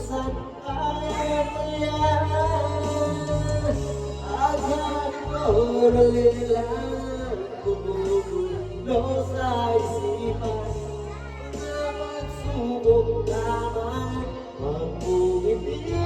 Santa Maria. Agad ko lang gumugulo sa isipan. Mga pagsubok lamang ang pumipigil.